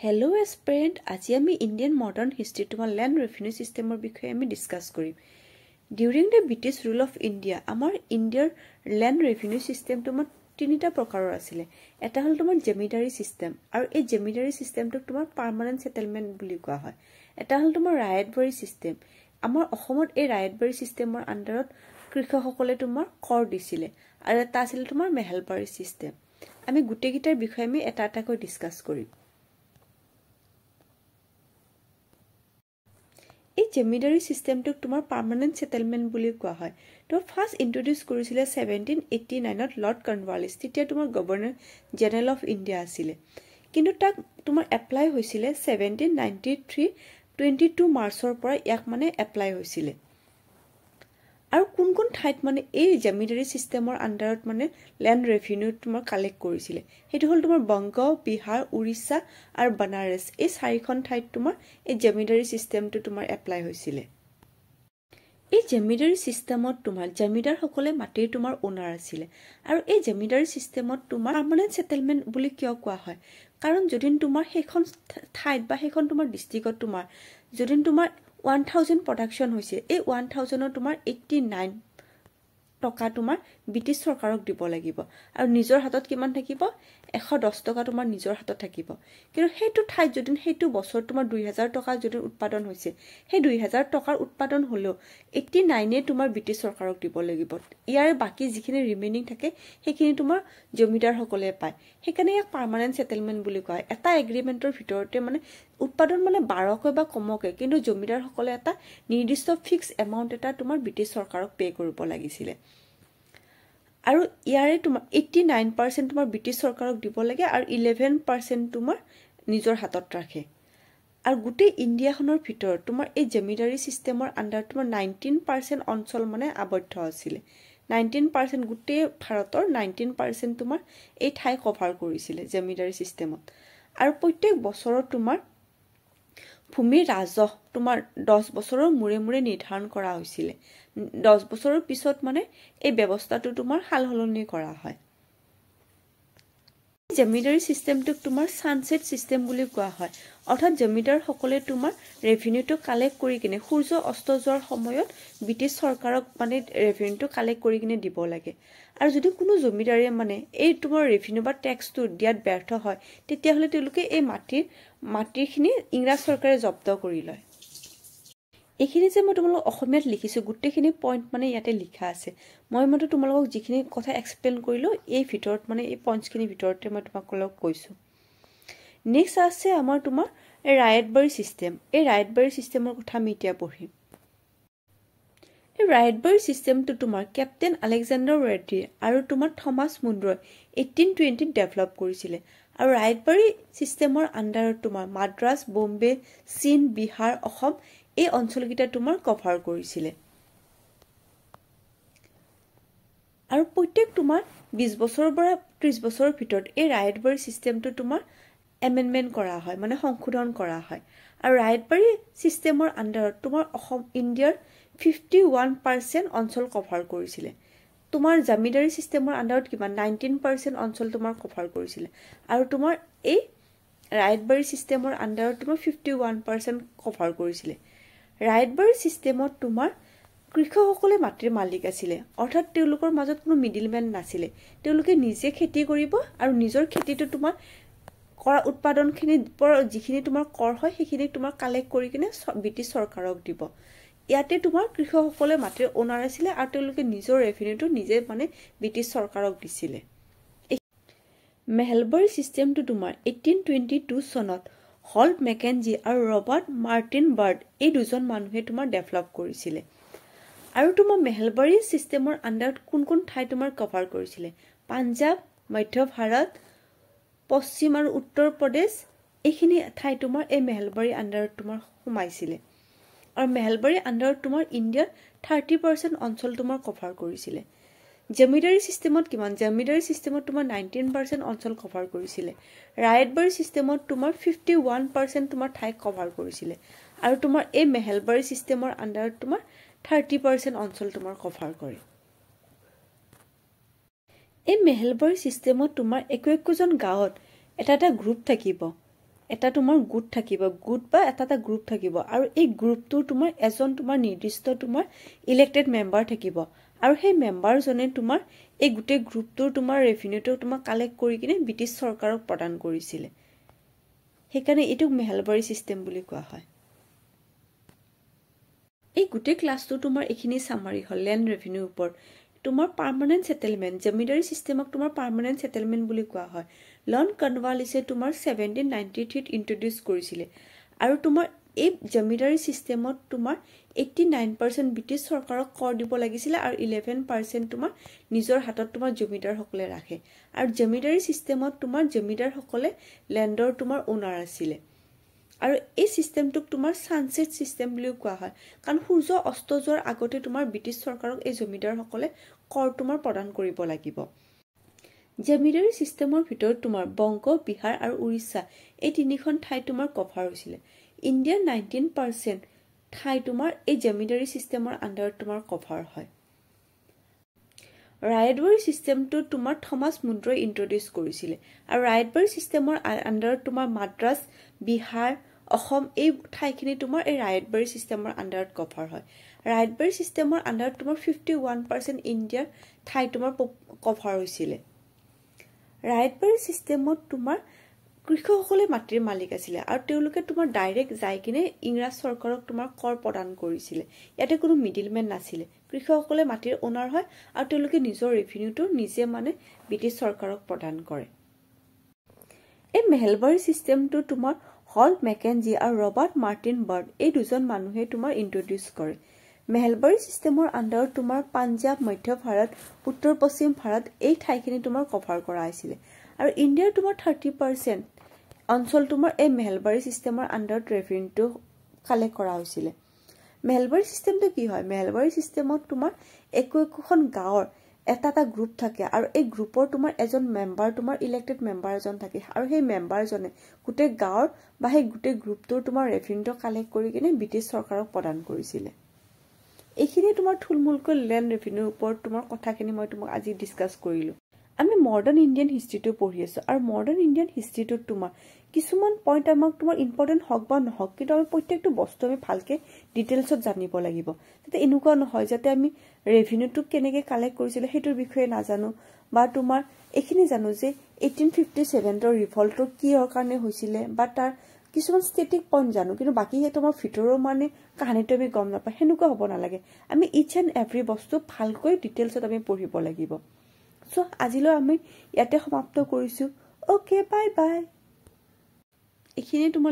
Hello' এছপেৰেণ্ট, আজি আমি Indian modern history তোমাৰ লেণ্ড ৰেভিনিউ ছিষ্টেমৰ বিষয়ে আমি ডিছকাছ কৰিম। During the British rule of India আমাৰ ইণ্ডিয়াৰ লেণ্ড ৰেভিনিউ ছিষ্টেমটো তোমাৰ তিনিটা প্ৰকাৰৰ আছিলে। এটা হ'ল তোমাৰ জমিদাৰী ছিষ্টেম, আৰু এই জমিদাৰী ছিষ্টেমটোক তোমাৰ পাৰ্মানেণ্ট ছেটেলমেণ্ট বুলি কোৱা হয়। এটা হ'ল তোমাৰ ৰায়তবাৰী ছিষ্টেম। আমাৰ অসমত এই ৰায়তবাৰী ছিষ্টেমৰ আণ্ডাৰত কৃষকসকলে তোমাৰ কৰ দিছিলে। আৰু এটা আছিলে তোমাৰ মেহেলবাৰী ছিষ্টেম। আমি গোটেইকেইটাৰ বিষয়ে আমি এটা এটাকৈ ডিছকাছ কৰিম। এই জমিদাৰী ছিষ্টেমটোক তোমাৰ পাৰ্মানেণ্ট ছেটেলমেণ্ট বুলি কোৱা হয়। তো ফাৰ্ষ্ট ইণ্ট্ৰডিউচ কৰিছিলে 1789ত লৰ্ড কৰ্ণৱালিছ, তেতিয়া তোমাৰ গভৰ্ণৰ জেনেৰেল অফ ইণ্ডিয়া আছিলে। কিন্তু তাক তোমাৰ এপ্লাই হৈছিলে 1793 22 মাৰ্চৰ পৰা ইয়াক মানে এপ্লাই হৈছিলে। আৰু কোন কোন ঠাইত মানে এই জমিদাৰী ছিষ্টেমৰ আণ্ডাৰত মানে লেণ্ড ৰেভিনিউ তোমাৰ কালেক্ট কৰিছিলে, সেইটো হ'ল তোমাৰ বংগ, বিহাৰ, উৰিষ্যা আৰু বানাৰস। এই চাৰিখন ঠাইত তোমাৰ এই জমিদাৰী ছিষ্টেমটো তোমাৰ এপ্লাই হৈছিলে। এই জমিদাৰী ছিষ্টেমত তোমাৰ জমিদাৰসকলে মাটিৰ তোমাৰ অ'নাৰ আছিলে। আৰু এই জমিদাৰী ছিষ্টেমত তোমাৰ পাৰ্মানেণ্ট ছেটেলমেণ্ট বুলি কিয় কোৱা হয়, কাৰণ যদি তোমাৰ সেইখন ঠাইত বা সেইখন তোমাৰ ডিষ্ট্ৰিক্টত তোমাৰ যদি তোমাৰ 1000 প্ৰডাকশ্যন হৈছে, এই 1000ৰ তোমাৰ 89 টকা তোমাৰ ব্ৰিটিছ চৰকাৰক দিব লাগিব। আৰু নিজৰ হাতত কিমান থাকিব, 110 টকা তোমাৰ নিজৰ হাতত থাকিব। কিন্তু সেইটো ঠাইত যদি সেইটো বছৰ তোমাৰ 2000 টকা যদি উৎপাদন হৈছে, সেই 2000 টকাৰ উৎপাদন হ'লেও 89 তোমাৰ ব্ৰিটিছ চৰকাৰক দিব লাগিব। ইয়াৰ বাকী যিখিনি ৰিমেইনিং থাকে সেইখিনি তোমাৰ জমিদাৰসকলে পায়। সেইকাৰণে ইয়াক পাৰ্মানেণ্ট ছেটেলমেণ্ট বুলি কোৱা হয়। এটা এগ্ৰিমেণ্টৰ ভিতৰতে মানে উৎপাদন মানে বাৰকৈ বা কমকৈ, কিন্তু জমিদাৰসকলে এটা নিৰ্দিষ্ট ফিক্স এমাউণ্ট এটা তোমাৰ ব্ৰিটিছ চৰকাৰক পে' কৰিব লাগিছিলে। আৰু ইয়াৰে তোমাৰ 89% তোমাৰ ব্ৰিটিছ চৰকাৰক দিব লাগে আৰু 11% তোমাৰ নিজৰ হাতত ৰাখে। আৰু গোটেই ইণ্ডিয়াখনৰ ভিতৰত তোমাৰ এই জমিদাৰী ছিষ্টেমৰ আণ্ডাৰত তোমাৰ 19% অঞ্চল মানে আবদ্ধ আছিলে। 19% গোটেই ভাৰতৰ 19% তোমাৰ এই ঠাই কভাৰ কৰিছিলে জমিদাৰী ছিষ্টেমত। আৰু প্ৰত্যেক বছৰত তোমাৰ ভূমিৰ ৰাজহ তোমাৰ 10 বছৰৰ মূৰে মূৰে নিৰ্ধাৰণ কৰা হৈছিলে। 10 বছৰৰ পিছত মানে এই ব্যৱস্থাটো তোমাৰ সাল সলনি কৰা হয়। জমিদাৰী ছিষ্টেমটোক তোমাৰ ছানছেট ছিষ্টেম বুলি কোৱা হয়। অৰ্থাৎ জমিদাৰসকলে তোমাৰ ৰেভিনিউটো কালেক্ট কৰি কিনে সূৰ্য অস্ত যোৱাৰ সময়ত ব্ৰিটিছ চৰকাৰক মানে ৰেভিনিউটো কালেক্ট কৰি কিনে দিব লাগে। আৰু যদি কোনো জমিদাৰে মানে এই তোমাৰ ৰেভিনিউ বা টেক্সটো দিয়াত ব্যৰ্থ হয়, তেতিয়াহ'লে তেওঁলোকে এই মাটিখিনি ইংৰাজ চৰকাৰে জব্দ কৰি লয়। এইখিনি যে মই তোমালোকক অসমীয়াত লিখিছোঁ, গোটেইখিনি পইণ্ট মানে ইয়াতে লিখা আছে। মই মতে তোমালোকক যিখিনি কথা এক্সপ্লেইন কৰিলোঁ এই ভিতৰত মানে এই পইণ্টছখিনিৰ ভিতৰতে মই তোমালোকক কৈছোঁ। নেক্সট আছে আমাৰ তোমাৰ এই ৰায়তবাৰী ছিষ্টেম। এই ৰায়তবাৰী ছিষ্টেমৰ কথা আমি এতিয়া পঢ়িম। এই ৰায়তবাৰী ছিষ্টেমটো তোমাৰ কেপ্টেইন আলেকজেণ্ডাৰ ৰেড্ডি আৰু তোমাৰ থমাছ মুণ্ড্ৰই 1820ত ডেভেলপ কৰিছিলে। আৰু ৰায়তবাৰী ছিষ্টেমৰ আণ্ডাৰত তোমাৰ মাদ্ৰাছ, বম্বে, চীন, বিহাৰ, অসম এই অঞ্চলকেইটা তোমাৰ কভাৰ কৰিছিলে। আৰু প্ৰত্যেক তোমাৰ 20 বছৰৰ পৰা 30 বছৰৰ ভিতৰত এই ৰায়তবাৰী ছিষ্টেমটো তোমাৰ এমেণ্ডমেণ্ট কৰা হয়, মানে সংশোধন কৰা হয়। আৰু ৰায়তবাৰী ছিষ্টেমৰ আণ্ডাৰত তোমাৰ অসম ইণ্ডিয়াৰ 51% অঞ্চল কভাৰ কৰিছিলে। তোমাৰ জমিদাৰী ছিষ্টেমৰ আণ্ডাৰত কিমান 19% অঞ্চল তোমাৰ কভাৰ কৰিছিলে। আৰু তোমাৰ এই ৰায়তবাৰী ছিষ্টেমৰ আণ্ডাৰত তোমাৰ 51% কভাৰ কৰিছিলে। ৰায়তবাৰী ছিষ্টেমত তোমাৰ কৃষকসকলে মাটিৰ মালিক আছিলে, অৰ্থাৎ তেওঁলোকৰ মাজত কোনো মিডিলমেন নাছিলে। তেওঁলোকে নিজে খেতি কৰিব আৰু নিজৰ খেতিটো তোমাৰ কৰা উৎপাদনখিনিৰ পৰা যিখিনি তোমাৰ কৰ হয় সেইখিনি তোমাৰ কালেক্ট কৰি কিনে ব্ৰিটিছ চৰকাৰক দিব। ইয়াতে তোমাৰ কৃষকসকলে মাটিৰ অ'নাৰ আছিলে আৰু তেওঁলোকে নিজৰ ৰেভিনিউটো নিজে মানে ব্ৰিটিছ চৰকাৰক দিছিলে। মেহেলবাৰী ছিষ্টেমটো তোমাৰ 1822 চনত হল মেকেঞ্জি আৰু ৰবাৰ্ট মাৰ্টিন বাৰ্ড এই দুজন মানুহে তোমাৰ ডেভেলপ কৰিছিলে। আৰু তোমাৰ মেহেলবাৰী ছিষ্টেমৰ আণ্ডাৰত কোন কোন ঠাই তোমাৰ কভাৰ কৰিছিলে, পাঞ্জাৱ, মধ্য ভাৰত, পশ্চিম আৰু উত্তৰ প্ৰদেশ, এইখিনি ঠাই তোমাৰ এই মেহেলবাৰী আণ্ডাৰত তোমাৰ সোমাইছিলে। আৰু মেহেলবাৰী আণ্ডাৰত তোমাৰ ইণ্ডিয়াৰ 30% অঞ্চল তোমাৰ কভাৰ কৰিছিলে। জমিদাৰী ছিষ্টেমত কিমান, জমিদাৰী ছিষ্টেমত তোমাৰ 19% অঞ্চল কভাৰ কৰিছিলে। ৰায়তবাৰী ছিষ্টেমত তোমাৰ 51% তোমাৰ ঠাই কভাৰ কৰিছিলে। আৰু তোমাৰ এই মেহেলবাৰী ছিষ্টেমৰ আণ্ডাৰত তোমাৰ 30% অঞ্চল তোমাৰ কভাৰ কৰে। এই মেহেলবাৰী ছিষ্টেমত তোমাৰ একো একোজন গাঁৱত এটা এটা গ্ৰুপ থাকিব। এটা তোমাৰ গোট থাকিব, গোট বা এটা এটা গ্ৰুপ থাকিব আৰু এই গ্ৰুপটোৰ তোমাৰ এজন তোমাৰ নিৰ্দিষ্ট তোমাৰ ইলেক্টেড মেম্বাৰ থাকিব আৰু সেই মেম্বাৰজনে তোমাৰ এই গোটেই গ্ৰুপটোৰ তোমাৰ ৰেভিনিউটো তোমাৰ কালেক্ট কৰি কিনে ব্ৰিটিছ চৰকাৰক প্ৰদান কৰিছিলে। সেইকাৰণে এইটোক মেহেলবাৰী ছিষ্টেম বুলি কোৱা হয়। এই গোটেই ক্লাছটো তোমাৰ এইখিনি চামাৰি হ'ল লেণ্ড ৰেভিনিউৰ ওপৰত। তোমাৰ পাৰ্মানেণ্ট ছেটেলমেণ্ট, জমিদাৰী ছিষ্টেমক তোমাৰ পাৰ্মানেণ্ট ছেটেলমেণ্ট বুলি কোৱা হয়। লৰ্ড কৰ্ণৱালিছে তোমাৰ 1793ত ইণ্ট্ৰডিউচ কৰিছিলে আৰু তোমাৰ এই জমিদাৰী ছিষ্টেমত তোমাৰ 89% ব্ৰিটিছ চৰকাৰক কৰ দিব লাগিছিলে আৰু 11% তোমাৰ নিজৰ হাতত তোমাৰ জমিদাৰসকলে ৰাখে। আৰু জমিদাৰী ছিষ্টেমত তোমাৰ জমিদাৰসকলে লেণ্ডৰ তোমাৰ অ'নাৰ আছিলে। আৰু এই ছিষ্টেমটোক তোমাৰ ছানছেট ছিষ্টেম বুলিও কোৱা হয়, কাৰণ সূৰ্য অস্ত যোৱাৰ আগতে তোমাৰ ব্ৰিটিছ চৰকাৰক এই জমিদাৰসকলে কৰ তোমাৰ প্ৰদান কৰিব লাগিব। জমিদাৰী ছিষ্টেমৰ ভিতৰত তোমাৰ বংগ, বিহাৰ আৰু উৰিষ্যা এই তিনিখন ঠাই তোমাৰ কভাৰ হৈছিলে। ইণ্ডিয়াৰ 19% ঠাই তোমাৰ এই জমিদাৰী ছিষ্টেমৰ আণ্ডাৰত তোমাৰ কভাৰ হয়। ৰায়তবাৰী ছিষ্টেমটো তোমাৰ থমাছ মুন্দ্ৰই ইণ্ট্ৰডিউচ কৰিছিলে আৰু ৰায়তবাৰী ছিষ্টেমৰ আণ্ডাৰত তোমাৰ মাদ্ৰাছ, বিহাৰ, অসম এই ঠাইখিনি তোমাৰ এই ৰায়তবাৰী ছিষ্টেমৰ আণ্ডাৰত কভাৰ হয়। ৰায়তবাৰী ছিষ্টেমৰ আণ্ডাৰত তোমাৰ 51% ইণ্ডিয়াৰ ঠাই তোমাৰ কভাৰ হৈছিলে। ৰায়তবাৰী ছিষ্টেমত তোমাৰ কৃষকসকলে মাটিৰ মালিক আছিলে আৰু তেওঁলোকে তোমাৰ ডাইৰেক্ট যাই কিনে ইংৰাজ চৰকাৰক তোমাৰ কৰ প্ৰদান কৰিছিলে। ইয়াতে কোনো মিডিলমেন নাছিলে। কৃষকসকলে মাটিৰ অ'নাৰ হয় আৰু তেওঁলোকে নিজৰ ৰেভিনিউটো নিজে মানে ব্ৰিটিছ চৰকাৰক প্ৰদান কৰে। এই মেহেলবাৰী ছিষ্টেমটো তোমাৰ হল মেকেঞ্জি আৰু ৰবাৰ্ট মাৰ্টিন বাৰ্ড এই দুজন মানুহে তোমাৰ ইণ্ট্ৰডিউচ কৰে। মেহেলবাৰী ছিষ্টেমৰ আণ্ডাৰত তোমাৰ পাঞ্জাৱ, মধ্য ভাৰত, উত্তৰ পশ্চিম ভাৰত এই ঠাইখিনি তোমাৰ কভাৰ কৰা হৈছিলে আৰু ইণ্ডিয়াৰ তোমাৰ 30% অঞ্চল তোমাৰ এই মেহেলবাৰী ছিষ্টেমৰ আণ্ডাৰত ৰেভিনিউটো কালেক্ট কৰা হৈছিলে। মেহেলবাৰী ছিষ্টেমটো কি হয়? মেহেলবাৰী ছিষ্টেমত তোমাৰ একো একোখন গাঁৱৰ এটা এটা গ্ৰুপ থাকে আৰু এই গ্ৰুপৰ তোমাৰ এজন মেম্বাৰ, তোমাৰ ইলেক্টেড মেম্বাৰ এজন থাকে আৰু সেই মেম্বাৰজনে গোটেই গাঁৱৰ বা সেই গোটেই গ্ৰুপটোৰ তোমাৰ ৰেভিনিউটো কালেক্ট কৰি কিনে ব্ৰিটিছ চৰকাৰক প্ৰদান কৰিছিলে। এইখিনিয়ে তোমাৰ থুলমূলকৈ লেণ্ড ৰেভিনিউৰ ওপৰত তোমাৰ কথাখিনি মই তোমাক আজি ডিছকাছ কৰিলোঁ। আমি মডাৰ্ণ ইণ্ডিয়ান হিষ্ট্ৰীটো পঢ়ি আছোঁ আৰু মডাৰ্ণ ইণ্ডিয়ান হিষ্ট্ৰীটোত তোমাৰ কিছুমান পইণ্ট আমাক তোমাৰ ইম্পৰ্টেণ্ট হওক বা নহওক, কিন্তু আমি প্ৰত্যেকটো বস্তু আমি ভালকৈ ডিটেইলছত জানিব লাগিব, যাতে এনেকুৱা নহয় যাতে আমি ৰেভিনিউটো কেনেকৈ কালেক্ট কৰিছিলে সেইটোৰ বিষয়ে নাজানো বা তোমাৰ এইখিনি জানো যে 1857ৰ ৰিভল্টটো কিহৰ কাৰণে হৈছিলে বা তাৰ কিছুমান ষ্টেটিক পইণ্ট জানো, কিন্তু বাকী সেই তোমাৰ ভিতৰৰ মানে কাহিনীটো আমি গম নাপাওঁ। সেনেকুৱা হ'ব নালাগে। আমি ইচ এণ্ড এভৰি বস্তু ভালকৈ ডিটেইলছত আমি পঢ়িব লাগিব। চ' আজিলৈ আমি ইয়াতে সমাপ্ত কৰিছোঁ। Okay, bye bye. এইখিনিয়ে তোমাৰ